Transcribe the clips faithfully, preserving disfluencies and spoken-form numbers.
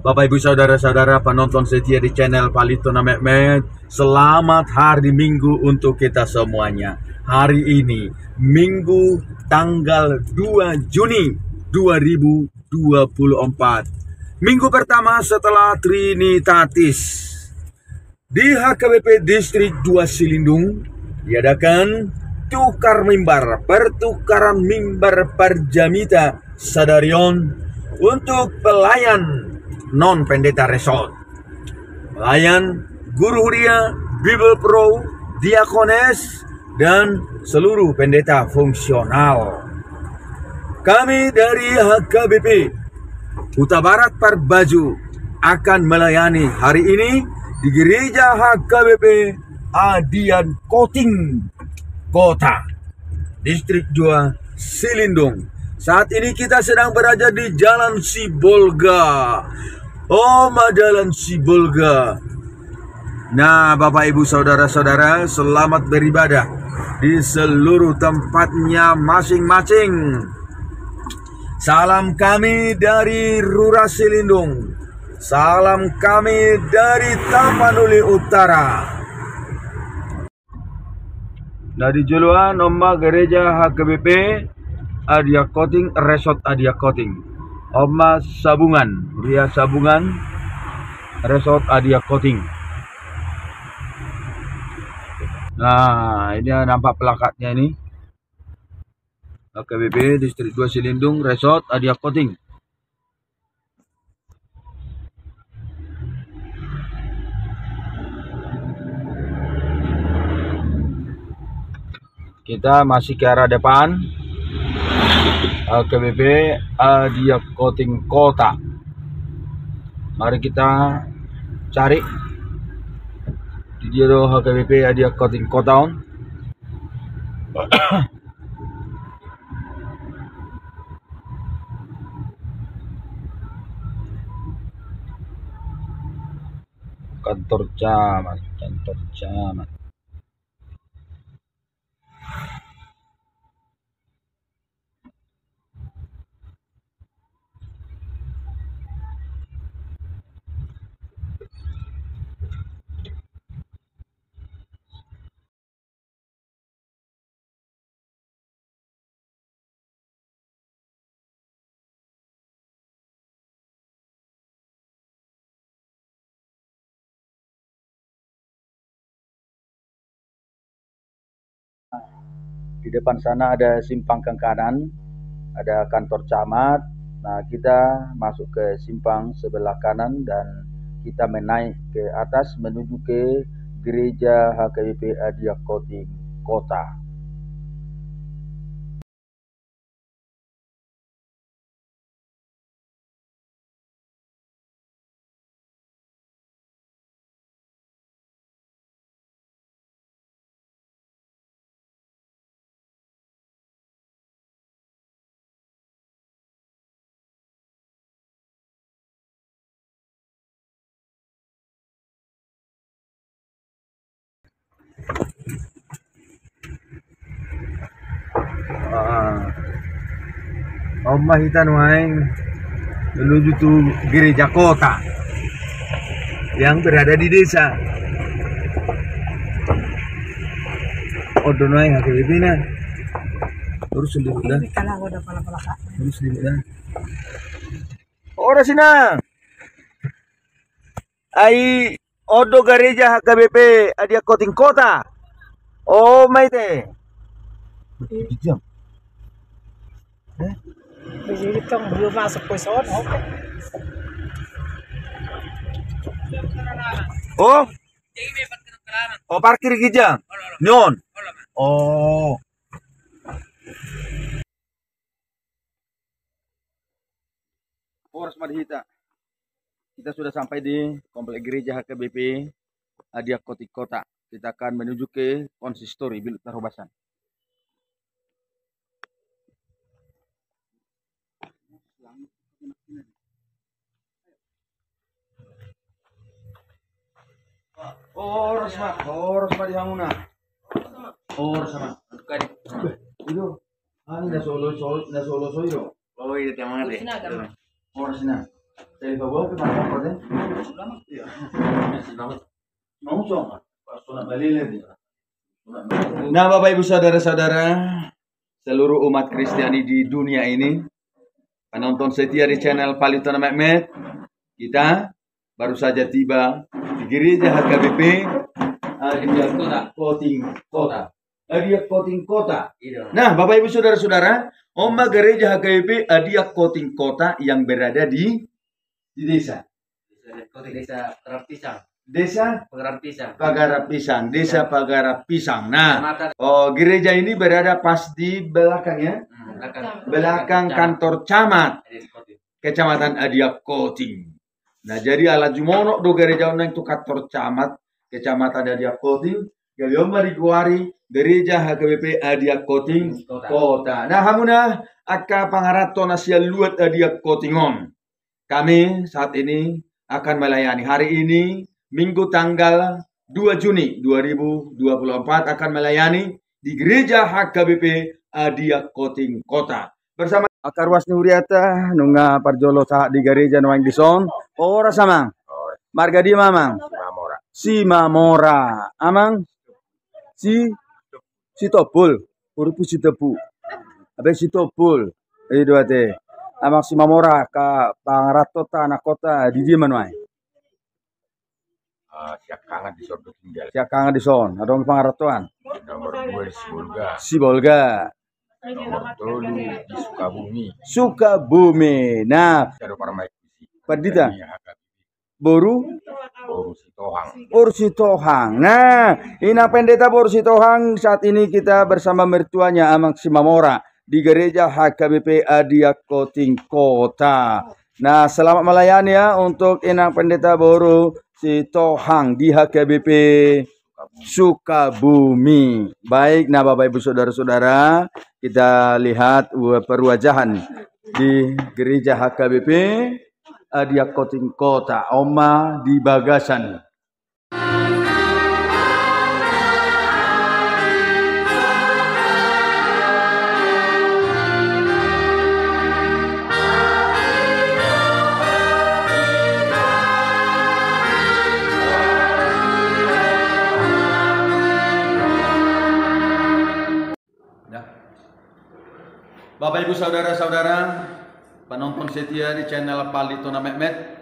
Bapak, Ibu, saudara-saudara, penonton setia di channel Palito na Metmet, selamat hari Minggu untuk kita semuanya. Hari ini, Minggu tanggal dua Juni dua ribu dua puluh empat. Minggu pertama setelah Trinitatis. Di H K B P Distrik dua Silindung diadakan tukar mimbar, pertukaran mimbar parjamita sadari on untuk pelayan non pendeta resort. Pelayan guru huria, Bible Pro, diakones, dan seluruh pendeta fungsional. Kami dari H K B P Hutabarat Parbaju akan melayani hari ini di Gereja H K B P Adian Koting Kota, Distrik dua Silindung. Saat ini kita sedang berada di Jalan Sibolga. Oh, ma Jalan Sibolga. Nah, Bapak, Ibu, saudara-saudara, selamat beribadah di seluruh tempatnya masing-masing. Salam kami dari Rura Silindung. Salam kami dari Tapanuli Utara. Nah, di joloan on ma Gereja H K B P Adian Koting, Resort Adian Koting. On ma Sabungan, Huria Sabungan, Resort Adian Koting. Nah, ini nampak plakatnya ini. H K B P Distrik dua Silindung, Resort Adian Koting. Kita masih ke arah depan. H K B P Adian Koting Kota. Mari kita cari di dia do H K B P Adian Koting Kota on. Kantor camat, kantor camat. Di depan sana ada simpang ke kanan, ada kantor camat. Nah, kita masuk ke simpang sebelah kanan dan kita menaik ke atas menuju ke gereja H K B P Adian Koting Kota. Ah. On ma hita nuaeng menuju tu gereja kota yang berada di desa. On do nuaeng H K B P na. Terus sendiri dah. Terus sendiri dah. Ora sina. Ai on do gareja H K B P Adian Koting Kota. O, ma ite. Jam. Eh? Jadi tong belum masuk ke sono. Oh. Oh, parkir gereja. Nion. Oh. Horas ma di hita. Kita sudah sampai di komplek gereja H K B P Adian Koting Kota. Kita akan menuju ke konsistori, bilik parhobasan. Horas ma, horas ma di hamuna. Horas ma. Itu. Ah, na solo, solo, na solo, solo. Oh, iya, tiang mangan deh. Horas na. Nah, Bapak Ibu saudara-saudara, seluruh umat Kristiani di dunia ini, penonton setia di channel Palitona Metmet, kita baru saja tiba di gereja H K B P Adiak Koting Kota. Adiak Koting Kota. Nah, Bapak Ibu saudara-saudara, on ma gereja H K B P Adiak Koting Kota yang berada di, di desa. Desa Pagarapisang. Desa Pagarapisang. Pagarapisang, Desa Pagarapisang. Nah, oh, gereja ini berada pas di belakang, ya. Hmm, belakang. Belakang kantor camat. Kecamatan Adiak Koting. Nah, jadi ala jumonok do gereja on nang tu kantor camat, Kecamatan Adiak Koting, gabe on ma digoari gereja H K B P Adiak Koting Kota. Nah, hamuna angka pangaranto na sian luat Adiak Koting on. Kami saat ini akan melayani. Hari ini, Minggu tanggal dua Juni dua ribu dua puluh empat, akan melayani di gereja H K B P Adiak Koting Kota. Bersama angka ruas ni huriata, nunga parjolo sahat di gereja nuaeng dison. Horas, Amang. Marga dia ma, Amang? Simamora. Simamora. Amang? Si, Sitompul. Urupu Sitompul. Abe Sitompul. I do ate. Amang Simamora, angka pangaranto ta, anak kota, di dia ma nuaeng? Ah, Siangkangan dison do tinggal. Siangkangan dison, adong pangarantoan. Nomor dua di Sibolga. Sibolga. Nomor tolu di Sukabumi. Sukabumi. Nah. Pandita. Boru? Boru Sitohang. Boru Sitohang. Nah, Inang Pendeta Boru Sitohang, saat ini kita bersama mertuanya Amang Simamora di gereja H K B P Adiak Koting Kota. Nah, selamat melayani ya untuk Inang Pendeta Boru Sitohang di H K B P Sukabumi. Baik, nah, Bapak Ibu saudara-saudara, kita lihat wa-, perwajahan di gereja H K B P Adiak Koting Kota, on ma di bagasan. Ya. Bapak Ibu saudara-saudara, penonton setia di channel Palitona Metmet,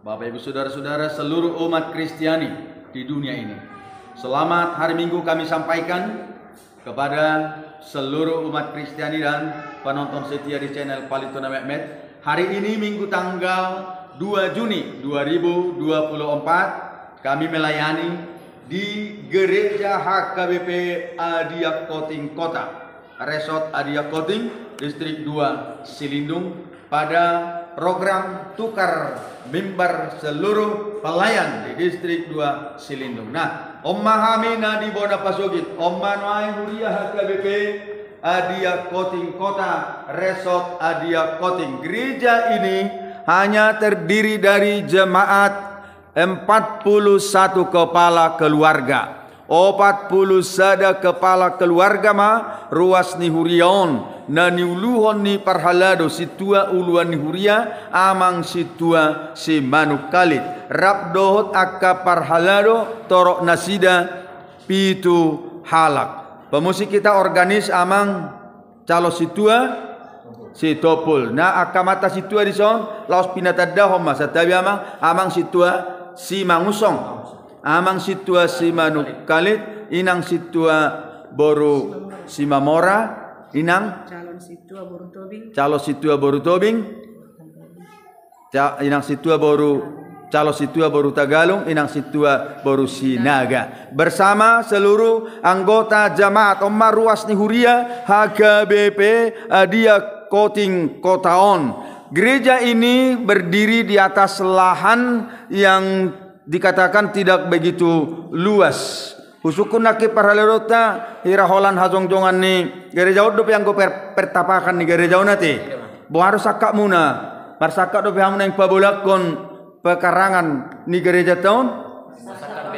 Bapak Ibu saudara-saudara seluruh umat Kristiani di dunia ini, selamat hari Minggu kami sampaikan kepada seluruh umat Kristiani dan penonton setia di channel Palitona Metmet. Hari ini Minggu tanggal dua Juni dua ribu dua puluh empat, kami melayani di Gereja H K B P Adiak Koting Kota, Resort Adiak Koting, Distrik dua Silindung, pada program tukar mimbar seluruh pelayan di Distrik dua Silindung. Nah, on ma hami na di bona pasogit, on ma nuaeng huria H K B P Adiak Koting Kota, Resort Adiak Koting. Gereja ini hanya terdiri dari jemaat empat puluh satu kepala keluarga. Opat pulu sada kepala keluarga ma ruas ni huria on, na niuluhon ni parhalado sintua uluan ni huria, Amang Sintua Simanungkalit, rap dohot angka parhalado torop nasida pitu halak. Pemusik kita, organis, Amang Calo Sintua Sitompul. Nah, angka amanta sintua dison laos pinatandahon ma, santabi Amang, Amang Sintua Simangunsong, Amang Sintua Simanungkalit, Inang Sintua boru Simamora, Inang Calon Sintua boru Tobing. Calon Sintua boru Tobing. Ca-, Inang Sintua boru, Calon Sintua boru Tagalung, Inang Sintua boru Sinaga. Bersama seluruh anggota jemaat, on ma ruas ni huria H K B P Adiak Koting Kota on. Gereja ini berdiri di atas lahan yang dikatakan tidak begitu luas. Husungkun nangkin parhalado ta, hira holan hajongjongan ni gereja on dope anggo per-, pertapakan ni gereja on ate. Boha do sangkapmuna? Marsangkap dope hamu naeng pabolangkon pekarangan ni gereja ta on?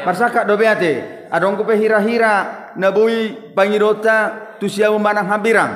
Marsangkap dope ate. Adong dope hira-hira na boi pangidoanta tu siamun manang hambirang?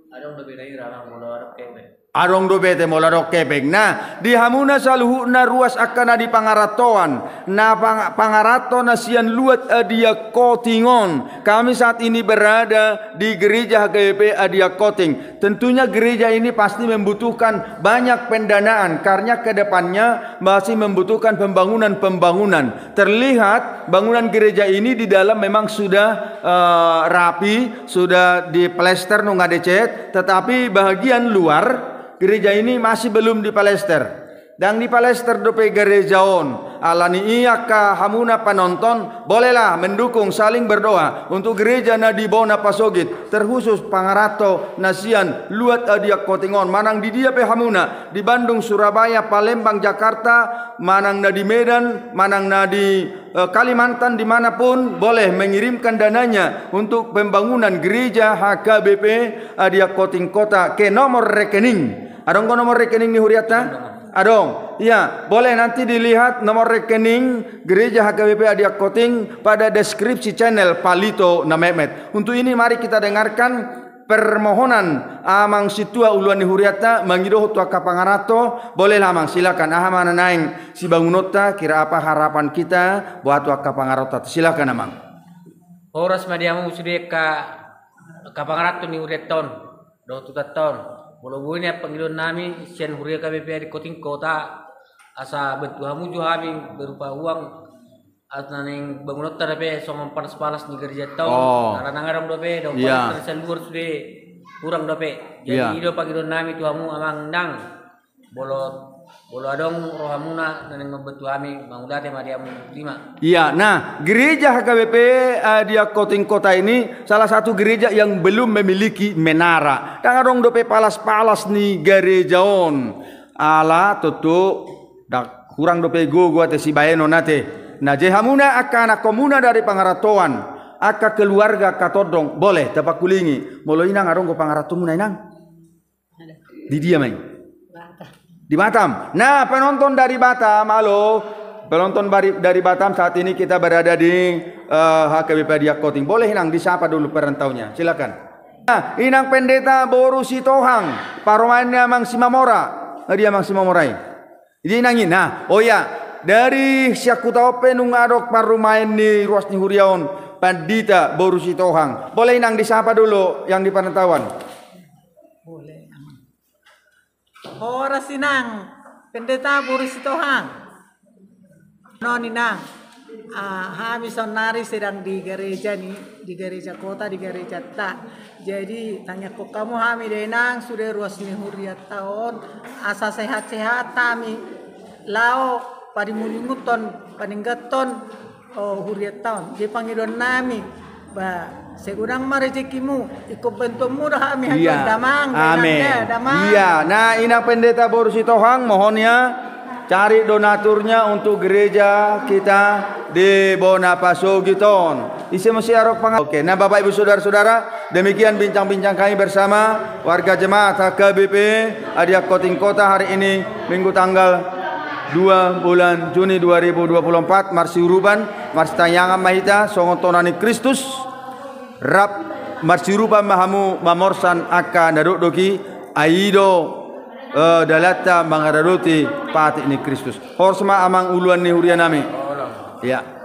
Adong dope hira-hira, Amang, molo adong pe. Adong dope te molo adong hepeng. Nah, di hamuna saluhutna ruas angka na di pangarantoan, na pang-, pangaranto na sian Luat Adiak Koting on. Kami saat ini berada di gereja H K B P Adiak Koting. Tentunya gereja ini pasti membutuhkan banyak pendanaan karena ke depannya masih membutuhkan pembangunan-pembangunan. Terlihat bangunan gereja ini di dalam memang sudah, eh, rapi, sudah diplester, nunga dicat, tetapi bahagian luar gereja ini masih belum diplester. Ndang diplester dope gereja on. Alani i angka hamuna penonton, bolehlah mendukung, saling berdoa untuk gereja na di Bona Pasogit, terkhusus pangaranto na sian Luat Adiak Koting on, manang di dia pe hamuna, di Bandung, Surabaya, Palembang, Jakarta, manang na di Medan, manang na di, eh, Kalimantan, dimanapun, boleh mengirimkan dananya untuk pembangunan gereja H K B P Adiak Koting Kota ke nomor rekening. Adong do nomor rekening ni hurianta? Adong. Iya, boleh nanti dilihat nomor rekening gereja H K B P Adiak Koting pada deskripsi channel Palito na Metmet. Untuk ini mari kita dengarkan permohonan amang sintua uluan ni hurianta mangidohon tu angka pangaranto. Bolehlah amang, silakan. Aha ma na naeng sibangunonta, kira apa harapan kita buat tu angka pangaranto? Silakan amang. Horas ma di hamu sude angka, angka pangaranto ni hurianta on dohot hutanta on. Molo boi nian pangidoan nami sian huria H K B P Adiak Koting Kota, asa bantu hamu jo hami berupa uang, asa naeng bangunonta dope songon palas-palas ni gerejanta on. Oh. Karena ndang adong dope, dohot, iya, palas sian luar sude hurang dope. Jadi, iya, i do pangidoan nami tu hamu amang, nang molo, molo adong rohamuna na naeng mambantu hami, mauliate ma di hamu. Terima. Iya, nah, gereja H K B P, eh, Adiak Koting Kota ini salah satu gereja yang belum memiliki menara. Ndang adong dope palas-palas ni gereja on. Ala tontu ndang, hurang dope gogo ate sibahenon ate. Nah, jadi hamuna angka anakkonmuna dari pangarantoan, angka keluarga, angka tondong, boleh tapangkulingi. Molo inang, adong do pangarantomuna inang? Di dia ma i? Batam. Di Batam. Nah, penonton dari Batam, halo. Penonton dari, dari Batam, saat ini kita berada di, eh, H K B P Adiak Koting. Boleh inang disapa dulu perantaunya. Silakan. Nah, inang pendeta boru Sitohang, parumaen ni amang Simamora. Nah, dia amang Simamora i. Jadi inang i, nah, oh iya, dari sian huta on pe nunga adong parumaen ni ruas ni huria on, pandita boru Sitohang. Boleh inang disapa dulu yang di perantauan. Boleh, amang. Horas inang, pendeta boru Sitohang. Non inang, ah, hami saonnari sedang di gereja ni, di gereja kota, di gerejanta. Jadi tangiangkon hamu hami da inang, sude ruas ni hurianta on, asa sehat-sehat hami, laho padimungimunghon, paninggathon, oh, hurianta on. Jadi pangidoan nami, ba, sai godang ma rejekimu, ingkon bantuanmu do hami. Iya. Haduan damang, amin. Damang. Iya, nah, inang pendeta boru Sitohang, mohon ya, cari donaturnya untuk gereja kita di Bona Pasogit on. Ise muse adong pang-, oke, nah, Bapak Ibu Saudara-saudara, demikian bincang-bincang kami bersama warga jemaat H K B P Adiak Koting Kota hari ini, Minggu tanggal dua bulan Juni dua ribu dua puluh empat, marsiurupan, marsitangiangan ma hita, songon tona ni Kristus, rap marsiurupan ma hamu mamorsan angka na dokdok i, ai i do, eh, dalanta mangaradoti patik ni Kristus. Horas ma amang uluan ni huria nami. Iya.